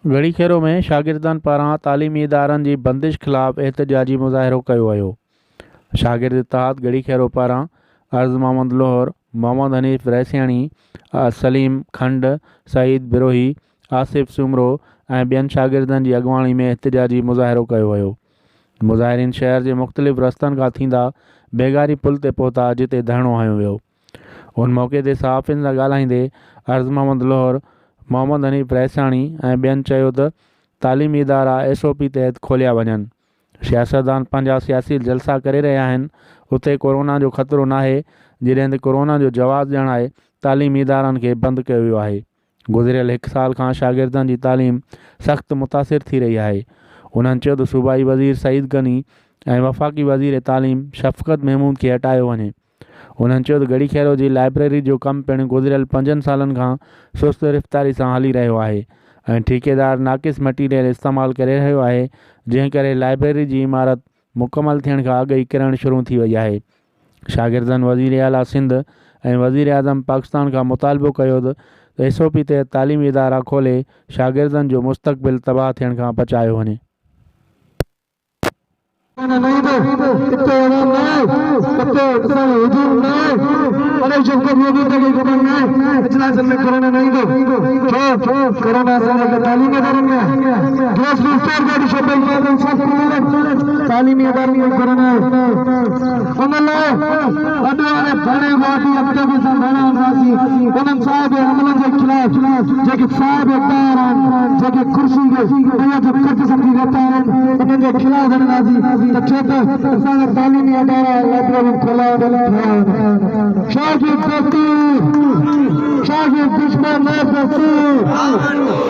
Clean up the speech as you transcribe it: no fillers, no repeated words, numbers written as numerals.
ڳڙهي خيرو ۾ شاگردن پاران تعليمي ادارن جي بندش خلاف احتجاجي مظاهرو ڪيو ويو. شاگرد اتحاد ڳڙهي خيرو پاران عرض محمد لوهر، محمد حنيف رئيسياڻي، سليم کنڊ، سعيد بروهي، آصف سومرو ۽ ٻين شاگردن جي اڳواڻي ۾ احتجاجي مظاهرو ڪيو ويو. مظاهرين شهر جي مختلف رستن کان ٿيندا بيگاري پل تي پهتا جتي ڌرڻو هنيو ويو. ان موقعي تي صحافين سان ڳالهائيندي عرض محمد لوهر، محمد حنيف رئيساڻي ۽ ٻين چيو ته تعليمي ادارا ايس او پي تحت کوليا وڃن، سياستدان پنهنجا سياسي جلسا ڪري رهيا آهن، اتي ڪورونا جو خطرو ناهي، جڏهن ته ڪورونا جو جواز ڄاڻائي تعليمي ادارن کي بند ڪيو ويو آهي. گذريل هڪ سال کان شاگردن جي تعليم سخت متاثر ٿي رهي آهي. انهن چيو ته صوبائي وزير سعيد غني ۽ وفاقي وزير تعليم شفقت محمود کي هٽايو وڃي. انهن چيو ته ڳڙهي خيرو جي لائبريري جو ڪم پڻ گذريل پنجن سالن کان سست رفتاري سان هلي رهيو آهي ۽ ٺيڪيدار ناقص مٽيريل استعمال ڪري رهيو آهي جنهن ڪري لائبريري جي عمارت مڪمل ٿيڻ کان اڳ ئي ڪرڻ شروع ٿي وئي آهي. شاگردن وزيراعليٰ سنڌ ۽ وزيراعظم پاڪستان کان مطالبو ڪيو ته ايس او پي تحت تعليمي ادارا کولي شاگردن جو مستقبل تباهه ٿيڻ کان بچايو وڃي. نه ايندو اتي عوام نه آهي اتي اسان جو حضور نه آهي اڙي شوڪت محمود کي خبر نه آهي اجلاسن ۾ ڪورونا نه ايندو ڇو ڪورونا اسان جي تعليمي ادارن ۾ آهي گروسري اسٽور گاڏي شاپنگ مال ۽ سستي ملن تعليمي ادارن ۾ ڪورونا آهي ان لاء اڄ واري ڌرڻي وادي اڳتي به اسان ڌرڻا هڻنداسين انهن صاحب عملن جي خلاف جيڪي صاحب اقتدار آهن جيڪي ڪرسي کي اڃا جو ڪٽ سمجهي ويٺا آهن انهن جي خلاف وڙهنداسين ته ڇو ته اسان جا تعليمي ادارا ۽ لائبريريون کولائي وڃن شاگرد دوستي شاگرد دشمن نه دوستي.